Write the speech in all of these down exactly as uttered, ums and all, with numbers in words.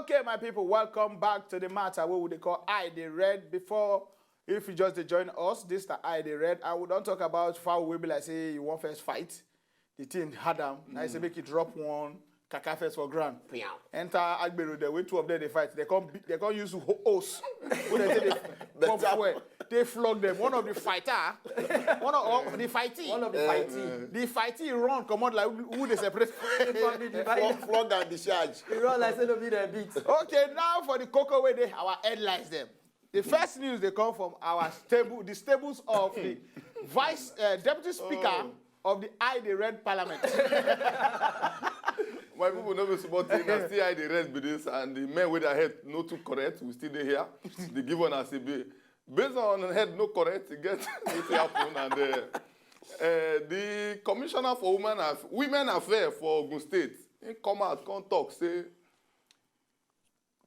Okay, my people, welcome back to the matter where we dey call Eye Dey Red. Before, if you just dey join us, this na Eye Dey Red, and we don talk about fowl wey be like say you wan first fight. The thing hard am. Na say make you drop one kaka first for ground. Enter Agbero there, wey two of them dey fight. They come be- they come use ho- hose. Wey they say they pump fuel. They flog them. One of the fighter, one of oh, the fighty. One of the fighty. The fighty run comot like who who dey separate. From the divide. Flog, flog and discharge. E run like say no be dem beat. Okay, now for the koko wey dey our headlines dem. The first news dey come from our stable, the stables of the vice uh, deputy speaker of the Eye Dey Red parliament. My people no be small thing. Na still Eye Dey Red be this, and the men wey their head no too correct, we still dey here. They give on as e be. Based on head no correct, e get wetin happen, and uh, uh, the commissioner for women Aff- women affairs for Ogun State, he come out come talk say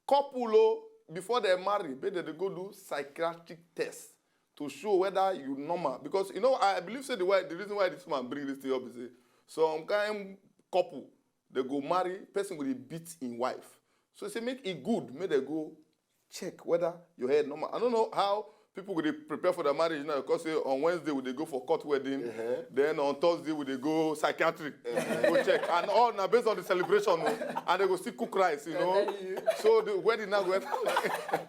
couple o, before they marry, make dem dey go do psychiatric test to show whether you normal. Because you know, I believe say the why the reason why this man bring this thing up is say some kind couple they go marry, person go dey beat in wife. So say make e good make they go check whether your head normal. I don't know how people go dey prepare for their marriage now, because say on Wednesday we dey go for court wedding, then on Thursday we dey go psychiatric, go check, and all na based on the celebration, o, and they go still cook rice, you know. So the wedding now go enter.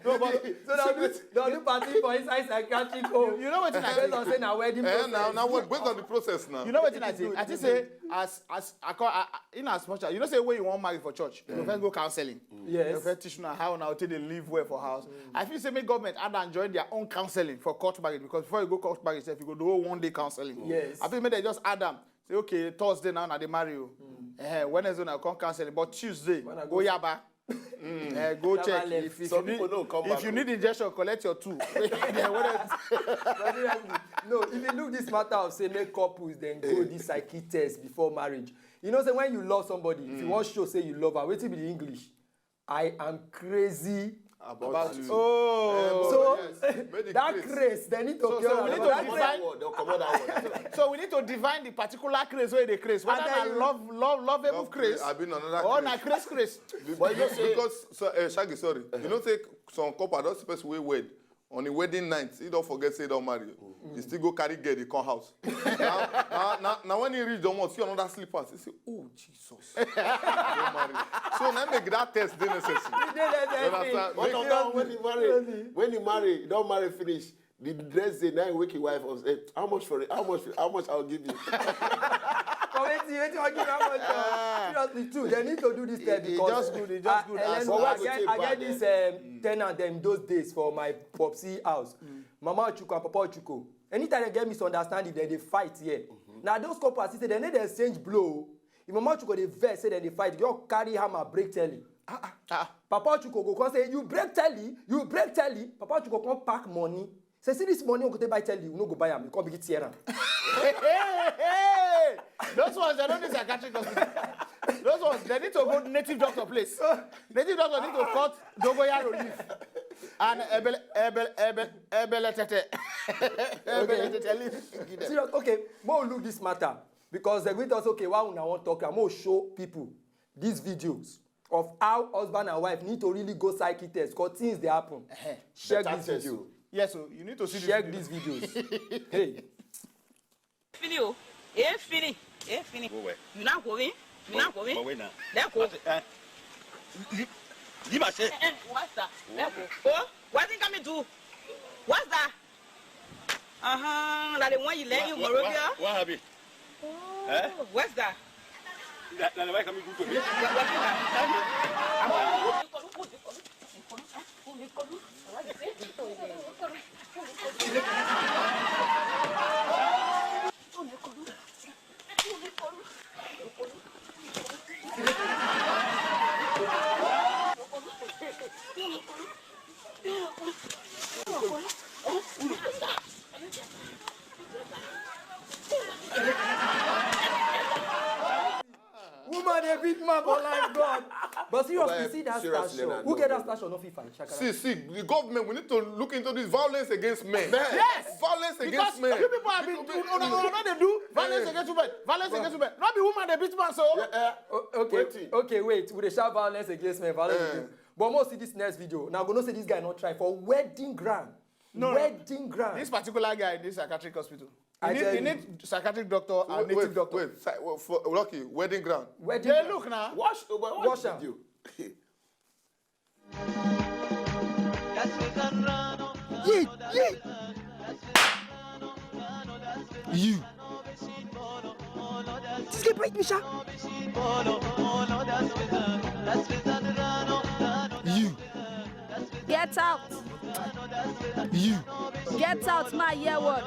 No, but so they'll do, they'll do party for inside psychiatric home. You know what I Based on say na wedding Eh, process. Now, now what? Based on the process now. You know what I think? I think say as as I call I, I- in as much as you know say when you wan marry for church, you go first go counseling. Yes. You first teach una how una take dey live well for house. I feel say make government add and join their own counseling for court marriage, because before you go court marriage sef, you go do one day counseling. Yes. I feel make they just add am. Say okay, Thursday now na dey marry you. Eh, Wednesday na come counseling, but Tuesday When I go go yaba. Eh, go Yaba check left. If, if Some you need, people no come if back you o. Need injection, collect your two. Then what else? But seriously, no, if you look this matter of say make couples then go this psyche test before marriage. You know, say when you love somebody, if you want show say you love her, wetin be the English? I am crazy. About you. Oh, So yes. Make the that craze. Craze, they need to So, cure so we am. need to That define- craze- Word, they'll come out that word. So we need to define the particular craze wey dey craze. Whether I tell na you. Love, love, lovable Love craze, craze, I been another or craze. Na craze craze. Be- Why you be- say- Because so, uh, Shaggy, sorry, you know say some couple don see person wey wed on the wedding night, he don forget say he don marry. He still go carry girl dey come house. Now, now, now, now when he reach the one, see another slippers. He say, "Oh Jesus, he don marry." So now make that test dey necessary. You dey there, You understand? But Make- no, now when he marry, when he marry, he don marry finish. The next day, now he wake his wife up. Say, "How much for it? How much? How much I'll give you?" For wetin, wetin I give how much? Uh, seriously, too. They need to do this test It- it because just good, it just uh, good Ellen, as But I what get, wetin I get bad, this eh? Um, tenant them those days for my popsy house. Mama Ochuko and Papa Ochuko. Anytime they get misunderstanding, they dey fight here. Now those couples, I see say they need to exchange blow. If Mama Ochuko dey vex, say they dey fight, they all carry hammer, break telly. Ah, ah, ah. Papa Ochuko go come say, "You break telly, you break telly." Papa Ochuko come pack money. Say, "See this money, we go take buy telly, we no go buy am." You come begin tear am. Hey, hey, hey! Those ones, they don't need psychiatric hospital. Those ones, they need to go native doctor place. Native doctor need to cut dogoyaro leaf and ebele ebele ebele ebele tete ebele tete leaf. Give them. Serious. Okay, more look this matter because they going to us, okay, why una wan talk? I'm gonna show people these videos of how husband and wife need to really go psyche test because things they happen. Check Better this test video. O. Yes, so you need to see Check this these video. Videos. Hey. Fini o. Eh, fini. Eh, fini. Go where? You not going? You not going? Go where now? Let go. But, uh, you, you, you must say. Eh, eh, what's that? Let go. Oh, what thing can me do? What's that? Uh-huh. That the one you let you Morovia? What, what, what have you? Oh, eh? What's that? That, that the wife coming good to me. What, what is that? Woman dey beat man for life, God. But seriously, see that station. Who get that station? No fit find. Shakara. See, see, the government, we need to look into this violence against men. Men. Yes. Violence against men. Because you people have been, una, una, una dey do violence against women. Violence against women. Not be woman dey beat man, so. Yeah, yeah. O-, okay, Wetin? Okay, wait. We dey shout violence against men. Violence Eh. against But more see this next video. Now go know say this guy not try for wedding ground. No, no. Wedding ground. This particular guy in this psychiatric hospital. I He need, tell he you. Need psychiatric doctor and Wait, native wait, doctor. Wait, si- well, for, Lucky, wedding ground. Wedding They ground. Look now. Watch, uh, but watch Watch the am. Video. Yeah, yeah. You. This guy bite me, sha. You. Get out. You. Get out, my year word.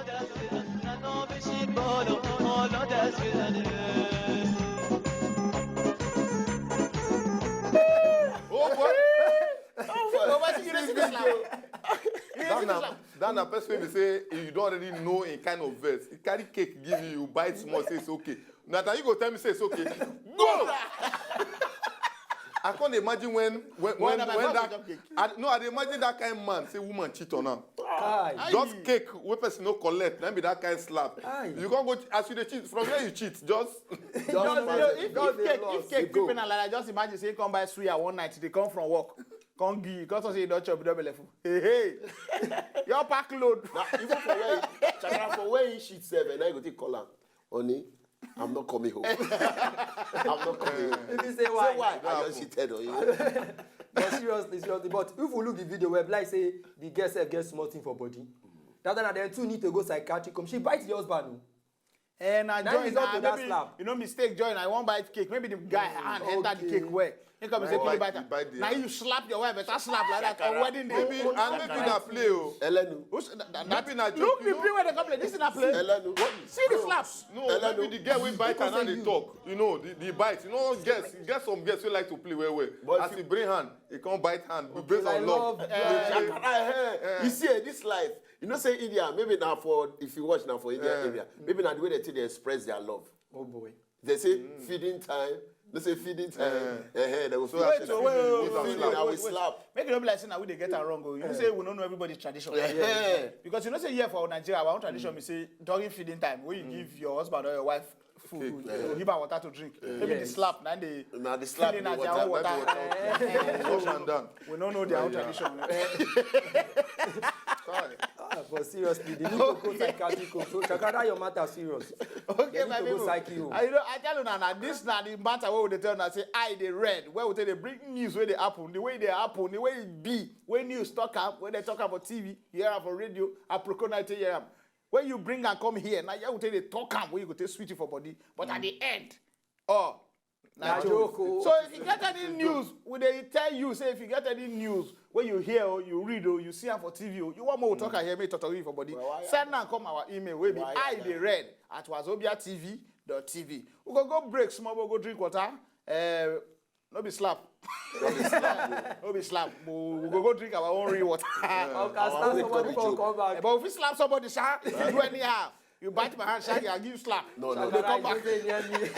Oh boy. Oh, but you see this now. That na that na person wey be say you don already know in kind of verse. He carry cake give you, you bite small, say it's okay. Na that you go tell me say it's okay. Go. I can't imagine when when when, na my when mouth that go chop cake. I, no, I dey imagine that kind man say woman cheat on am. Aye. Just cake wey person no collect, na be that kind slap. Aye. You can't go ch- as you dey cheat from where you cheat. Just Just No, dey- if, just if dey cake, lost. if cake fit penalize, just imagine say you come buy suya one night, they come from work, come give you, come say you don chop, you don belle full. Hey, hey, your pack load. Even for where, Chakara, for where he shit sef, and I go take call am. Honey, I'm not coming home. I'm not coming home. If you say Say why? Why? I just shitted on you. But seriously, seriously. But if we look the video, we like say the girl sef get small thing for body. That time, dem two need to go psychiatric home. She bite the husband. Oh. And I That join is not na to that maybe slap. You know mistake join. I wan bite cake. Maybe the guy hand enter the Okay. cake well. He come say Bite- kill bite am. bite the Now hand. You slap your wife, better slap like that on wedding day. Maybe and maybe na play o. Elenu. Who's that, that, Maybe na that, joke, look you the know. Play where they come play. This is not play. Elenu. See the slaps. No, maybe the girl wey bite am now dey talk. You know the the bite. You know girls girls some girls wey like to play well well. But As if he bring hand, he come bite hand. Be based I on love. love Chakara, eh, you see, eh, this life, you know, say India, maybe now for, if you watch now for India area, maybe now the way they take they express their love. Oh boy. They say feeding time. They say feeding time. Eh, eh, they will So feed I them. should Wait, wait, We wait, feed wait, them, wait, we wait. slap. Make it not be like say now we dey get am wrong. Oh. You know say we don't know everybody's tradition. Eh, Because you know say here for Nigeria, our own tradition we say during feeding time, when you give your husband or your wife food, you give her water to drink. Maybe the Yes. Slap, now they Now the slap feeding the at their water. Own water. Wash am down. We don't know their own tradition. Sorry. Ah, but seriously, they need to go psychiatric home. So Chakara, your matter serious. Okay, They need my to people. Go psyche home. I, you know, I tell you now, now this now the matter where they tell now say I they read where would they bring news where they happen, the way they happen, the way it be, when news talk up, when they talk about T V, you hear am for radio, Aproko night hear am. When you bring and come here, now you will take the talk up where you go take sweet for body, but at the end, oh, Na joke. Oh. So if you get any news, would they tell you say if you get any news where you hear or you read or you see am for T V or you want more talk and hear me talk for body, send am come our email wey be I dey read at wazobia T V dot T V. We go go break small, we go drink water. Uh, no be slap. No be slap. We go go drink our own real water. Or can slap somebody for come back. But if we slap somebody, sha, if you do anyhow, you bite my hand, sha, I give you slap. No, no. They come back. Say near me.